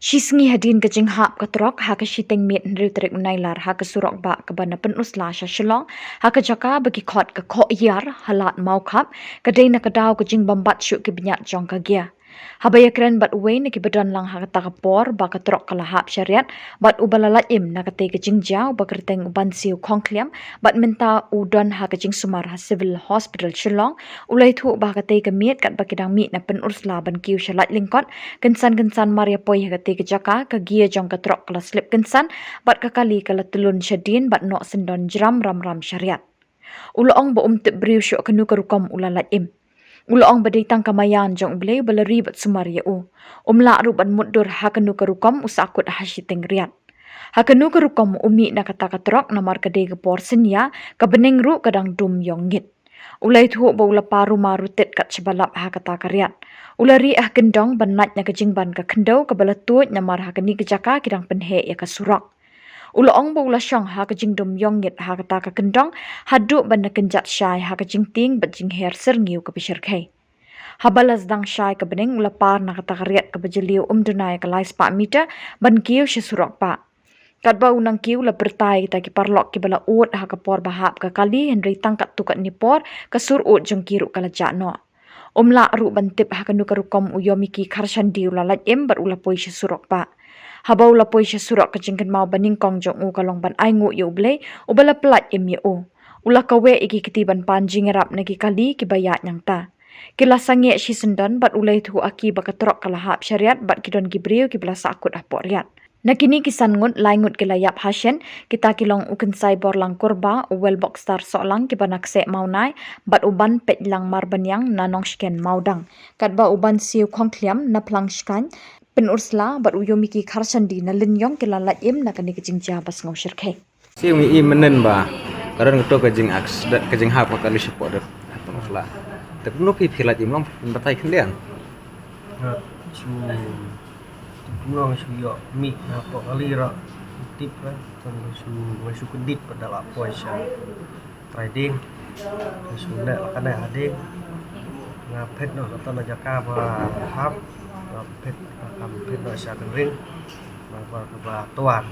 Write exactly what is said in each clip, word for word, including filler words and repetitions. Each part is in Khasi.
Shi sngi hadien ka jinghap ka trok ha ka shiteng miet hynriew tarik u Nailar ha ka surok bah kaba na Pynursla sha Shillong, ha ka jaka ba ki khot ka Khohiar ha Lad Mawkhap, ka dei na ka daw ka jingbymbat shuh ki bniat jong ka gear. Haba ïakren bad uwei na kiba don lang ha kata ka por ba ka trok ka la hap shariat bad uba la lait im na katei ka jingjia, uba kyrteng u Bansiew Khongkliam bad mynta u don ha ka jingsumar ha Civil Hospital Shillong, u la ïathuh ba ha katei ka miet katba ki dang mih na Pynursla ban kiew sha Laitlyngkot, kynsan kynsan mar ïa poi ha katei ka jaka, ka gear jong ka trok ka la slip kynsan bad ka kali ka la tyllun shadien bad noh syndon jram ram ram shariat. U la ong ba um tip briew shuh kano ka rukom u la lait im. U la ong ba dei tang ka maïan jong U Blei uba la ri bad sumar ïa u. Um lah ruh ban mutdur ha kano ka rukom u sahkut ha shiteng riat. Ha kano ka rukom u mih na kata ka trok, namar ka dei ka por synñia, ka bneng ruh ka dang dum ïong ngit. U la ïathuh ba u la par rumar rutit kat shaba lap ha kata ka riat. U la rieh ha kyndong ban lait na ka jingban ka khyndew kaba la tuid namar ha kane ka jaka ki dang pynheh ïa ka surok. U la ong ba u la shong ha ka jingdum ïong ngit ha kata ka kyndong haduh ban da kynjat shai ha ka jingtieng bad jingher syrngiew kaba shyrkhei. Haba la sdang shai ka bneng u la par na kata ka riat kaba jylliew ym duna ïa ka lai spah meter ban kiew sha surok bah. Katba u nang kiew u la pyrta ïa kita ki paralok kiba la ud ha ka por ba hap ka kali, hynrei tang katto katne por ka sur ud jong ki ruh ka la jah noh. Um lah ruh ban tip ha kano ka rukom u Yomiki Kharshandi u la lait im bad u la poi sha surok bah. Haba u la poi sha surok, ka jingkynmaw ba nyngkong jong u ka long ban ainguh ïa U Blei uba la pyllait im ïa u. U la kaweh ïa ki kti ban pan jingïarap na ki kali kiba ïaid nangta. Ki la sangeh shisyndon bad u la ïathuh ha ki ba ka trok ka la hap shariat bad ki don ki briew kiba la sahkut hapoh riat. Na kine ki san ngut, lai ngut ki la ïap hashen, kita ki long u Kynsai Borlang Kurba, u Welbokstar Sohlang kiba na Kseh Mawnai, bad u Banpeitlang Marbaniang na Nongshken Mawdang. Katba u Bansiew Khongkliam na Phlangshkaiñ, Pynursla bad u Yomiki Kharshandi na Lynñiong ki la lait im na kane ka jingjia ba sngew shyrkhei. Siew ngi i mynnin ba ka don kato ka jingaksident, ka jinghap ka kali shapoh dep Pynursla. Te kumno phi phi lait im, long phi batai khyndiat? Nga shu, kumno nga shu ïoh mih na poh kali ruh tip ruh, tang nga shu, nga shu kyndit pat da la poi sha trai dieng. Nga shu neh la ka neh ha dieng. Nga phet noh na tang na jaka ba hap, nga phet, nga kam phet noh sha ka ring, namar ba twa.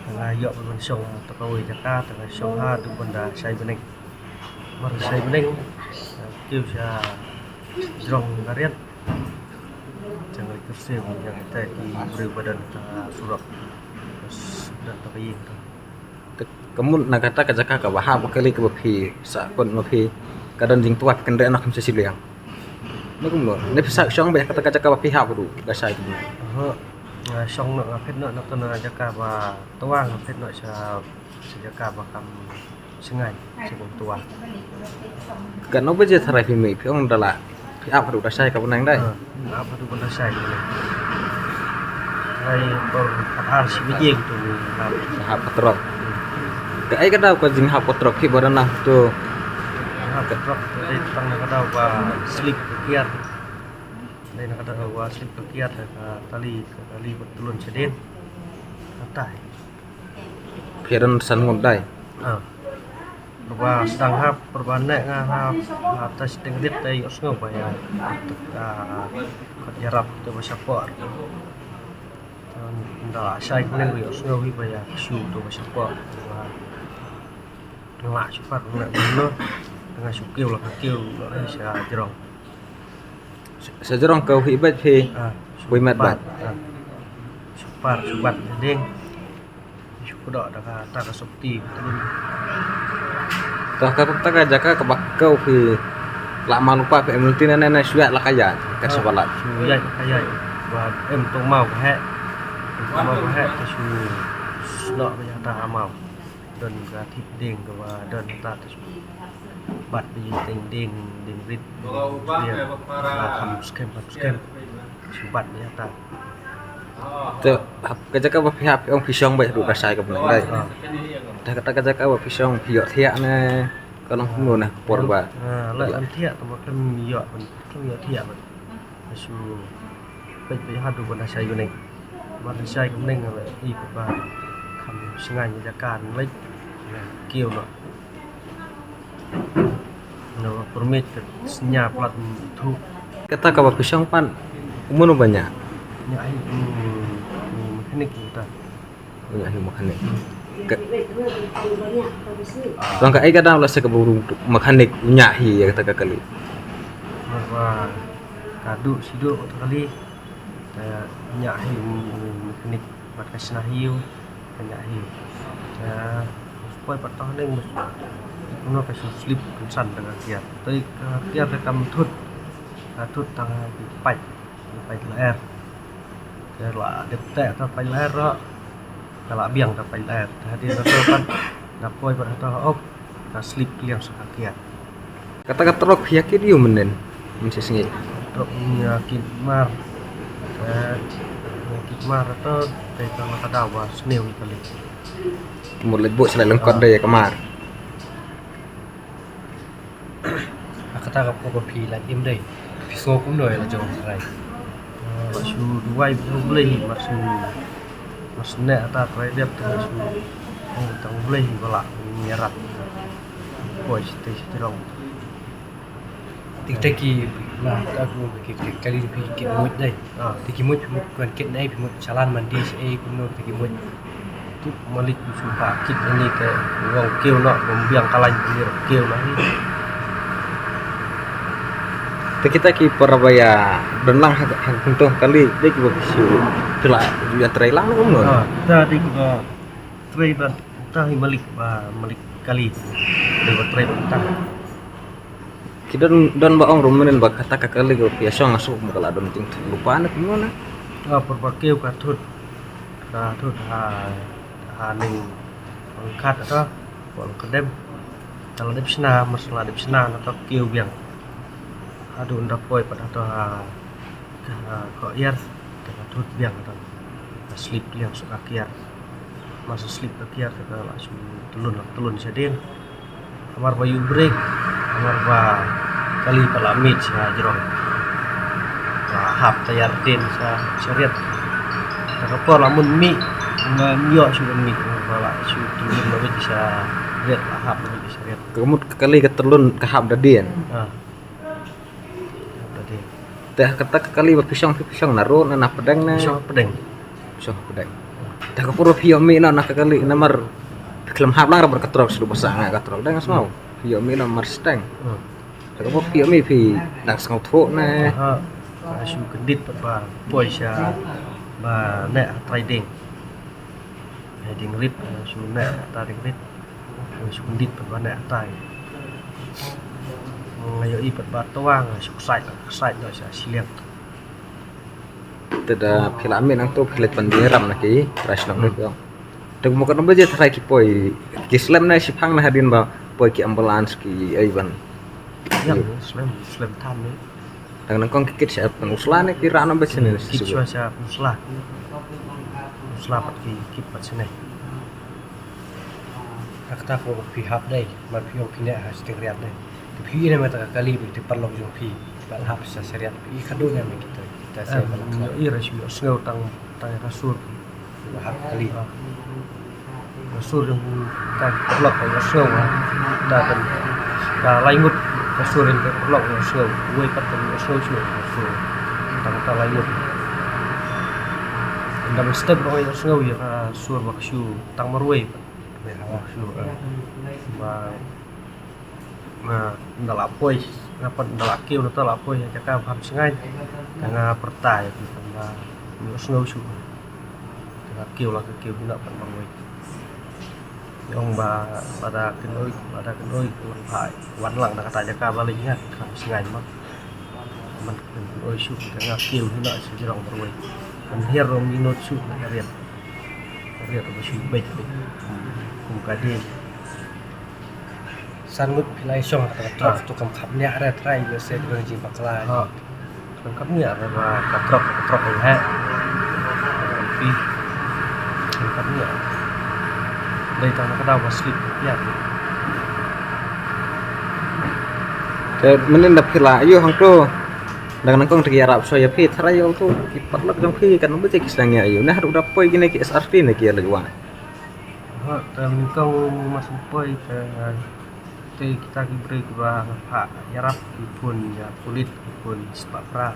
Te nga ïoh ban shong ha kawei jaka, te nga shong haduh ban da shai bneng. Mar shai bneng, nga kiew sha jrong ka riat. Te nga kyrsiew ïa kita ki briew ba don ha surok, don ha ka ïing. Te ka mut na kata ka jaka kaba hap ba kali kaba phi sahkut ma phi, ka don jingtwa, phi kynreh noh kham sha shiliang? Ne kumno? Ne phi sah shong beit ha kata ka jaka ba phi hap haduh da shai kumno? Aha. Nga shong noh, nga phet noh na kata na jaka ba twa, nga phet noh sha, sha jaka ba kham shngaiñ, sha bym twa. Katno baje tharai phi mih, phi ong da la phi ap haduh da shai ka bneng dei? Ha, ap haduh ban da shai ka bneng. Tharai por khatar shi baje kumto ngi hap. Hap ka trok. Kaei ka daw ka jinghap ka trok phi ba don na to? Hap ka trok dei tang na ka daw ba slip ka kiar. Dei na ka daw ba slip ka kiar, ka tali, ka tali ba tyllun shadien. Hatai. Phi don san ngut dei? Ah. Ba sdang hap, ba neh nga hap, hap ta shiteng rit te ïohsngew ba ïa, ah, ka ïarap te ba shapoh. Nda shai kane ba ïohsngew hi ba ïa shu te ba shapoh. Ba nga shu pat nga neh ba no, nga shu kiew la ka kiew la sha jrong. Sa jrong ka u hi bad phi. Ah, wei mat bad. Ah. Shu par, shu bat ding. Shu kdoh da kata ka sopti. Ta ka, ta ka jaka kaba kiew phi la malu pa phi em lynti ne ne shu ïaid la ka ïaid. Ka shu balat. Shu ïaid la ka ïaid. Ba em to maw ka heh. Em to maw ka heh, ka shu snoh ka ïaid ta maw. Don ka thip ding kaba don ta, ta shu bat beit teng ding, ding rit, ding rit, ba kham skhem, kham skhem. Shu bat beit ta. Te hap ka jaka ba phi hap, phi ong phi shong beit haduh da shai ka bneng dei? Ah. Te kata ka jaka ba phi shong phi ïoh thiah ne ka long kumno na ka por ba? Ah, la ïoh thiah, tang ba khlem ïoh, khlem ïoh thiah. Nga shu peit beit haduh ban da shai bneng. Ban da shai bneng nga i ba kham shngaiñ ïa ka jaka leit. Nga kiew noh. Nga permit ka sñiaw plat thu. Kata kaba phi shong pat, u mano ba ñiah? Ïa, ai, u, u mechanic kita. Ïa, ai, u mechanic. Ka, tang ka ai ka dang la sa ka buru mechanic ïa kata ka kali. Ba ka duk shi duk kata kali. Ka ïa, ai, u, u mechanic. Bad ka shna hi u, ka ïa hi. Ka poi pat tang ning bad kumno ka shu slip kynsan da ka kiar. Te ka kiar da ka mthut. Ka thut tang ki paip. Ki paip la er. Te la dep te ta paip la er ro. Ka la biang ta paip la er. Ta hadien ta pat. Da poi pat ta op. Ka slip kliang sa ka kiar. Kata ka trok ïa kit ïa u mynnin. Mynta sngi. Trok ïa kit mar. Eh, ïa kit mar to, te ka la ka daw ba sniew ïa ka lek. Mut leit buh shalai lyngkot. Ah. Dei ïa ka mar. Kata ka por ba phi la im dei. Phi sngew kumno ïa la jong trai. Ah, la shu duwai ba U Blei hi, mar shu, mar shu ne ata trai dep te la shu. Tang U Blei hi ba la ïarap. Poi shi te shi jrong. Tik tak ki, na, ta ku ki, ki kali phi kit mut dei. Ah. Tik ki mut, mut kan kit nai phi mut shalan mandi shi ei kumno tik ki mut. Tu malik ku shu ba kit ni te wang kiew na, bom biang kalai ni kiew na ni. Te kita ki para ba ïa don lang ha, ha, kunto kali dei ki ba shu tela ïa trai lang kumno. Ah, ta dei ki ba trai ba ta hi malik ba malik kali. Dei ba trai ba ta. Ki don, don ba ong ruh mynnin ba kata ka kali ka phi ïa shong ha suk ma ka la don jingthut lypa ne kumno ne. Ka por ba kiew ka thut. Ka thut ha, ha ning pangkhat ata, pol ka dem. Ka la dep shna, mar shu la dep shna na ta kiew biang. Haduh nda poi pat ata ha, ha ka iar, ta ka thut biang ata. Ka slip liang suk ka kiar. Mar shu slip ka kiar ta ka la shu tylun la tylun shadien. Namar ba ïu brek, namar ba kali pat la miet sha jrong. La hap tayar din sha, sha riat. Te ka por la mut mih, ma ïoh shu mih, namar ba la shu tylun la wit sha riat, la hap la wit sha riat. Ka mut ka kali ka tylun ka hap da dien. Ha. Hap da dien. Te kata ka kali ba phi shong, phi shong na rud, na, na pdeng ne? Shong pdeng. Shong pdeng. Te ka por ba phi ïoh mih na, na ka kali namar phi khlem hap lang ruh bad ka trok shu ba sah nga ka trok dang smaw. Phi ïoh mih na mar steng. Hmm. Te ka por phi ïoh mih phi dang sngewthuh ne? Aha. Ka shu kyndit pat ba poi sha ba ne ha trai ding. Hei ding rit, shu ne ha ta ding rit. Shu kyndit pat ba ne ha tai. Nga ïohi pat ba twa nga shu ksait, ksait noh sha shiliang. Te da phi la mih nangto phi leit pynbiang ram na ki trai shnong. Hmm. Te mo katno baje trai ki poi, ki slem ne shiphang na hadien ba poi ki ambulance ki ei ban. Ïa, slem, slem than ne. Dang nyngkong ki kit sha pynusla ne ki rah noh bad shane? Kit shuwa sha pynusla. Pynusla pat ki kit pat shane. Kata ko phi hap dei, mar phi ong phi ne ha sting riat dei. Te phi ne mata ka kali phi te paralok jong phi, te pal hap sha sha riat phi khadduh ne me kita, kita sha. Em, paralok. Ïohi ra shu ïohsngew tang, tang ka sur. Hap kali. Ka sur jong ka paralok ka ïohsngew, ah. Da kan, da lai ngut ka sur jong ka paralok ïohsngew. Wei pat ka ïohsngew shuh ka sur. Tang ta lai ngut. Da mynstep ba ïohsngew ïa ka sur ba ka shu tang marwei pat. Ba shu, eh, ba Nga, nga la poi, nga pat nga la kiew na ta la poi ha jaka ba kham shngaiñ. Te nga pyrta ïa ki tang ba ïohsngew shuh. Te nga kiew la ka kiew ki na pat marwei. Ong ba lada kynoi, lada kynoi wan phai, wan lang na kata jaka ba leit ngat kham shngaiñ ma. Man kynoi shuh te nga kiew hi na sha jrong marwei. Man hiar ro minot shuh na ka riat. Ka riat ba shu beit beit. Kum ka dei. San ngut phi la ïa shong ha ka trok. Ah. To kam khap nia re trai ïa se kren jingbakla. Ah. Kam khap nia re ba ka trok, ka trok ïa he. Phi. Kam khap nia. Dei tang na ka daw ba slip ïa. Te mynnin da phi la ïoh hangto. Dang nyngkong te ki ïarap shuwa ïa phi trai ïa to ki paralok jong phi kan ba ki sdang ïa ïoh. Nah ruh da poi kine ki S R T ne ki ïa leit wah. Ha, te nyngkong mas poi te Te kita ki briew kiba nga phah ïarap ki phone ïa pulit, ki phone spah phra.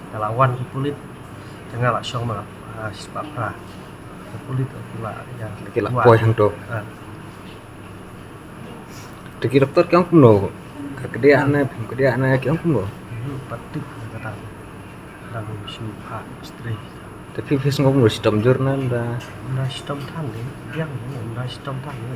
Te la wan ki pulit. Nga la shong ma la, ah, spah phra. Ka pulit ki la, ïa. Ki la poi hangto. Te ki doktor ki ong kumno? Ka kdiah ne, phim kdiah ne, ki ong kumno? Hmm, pat tip kata. Dang shu ha stress. Te phi phi sngew kumno, shitom jur ne ynda? Ynda shitom than ne, biang ne, ynda shitom than ne.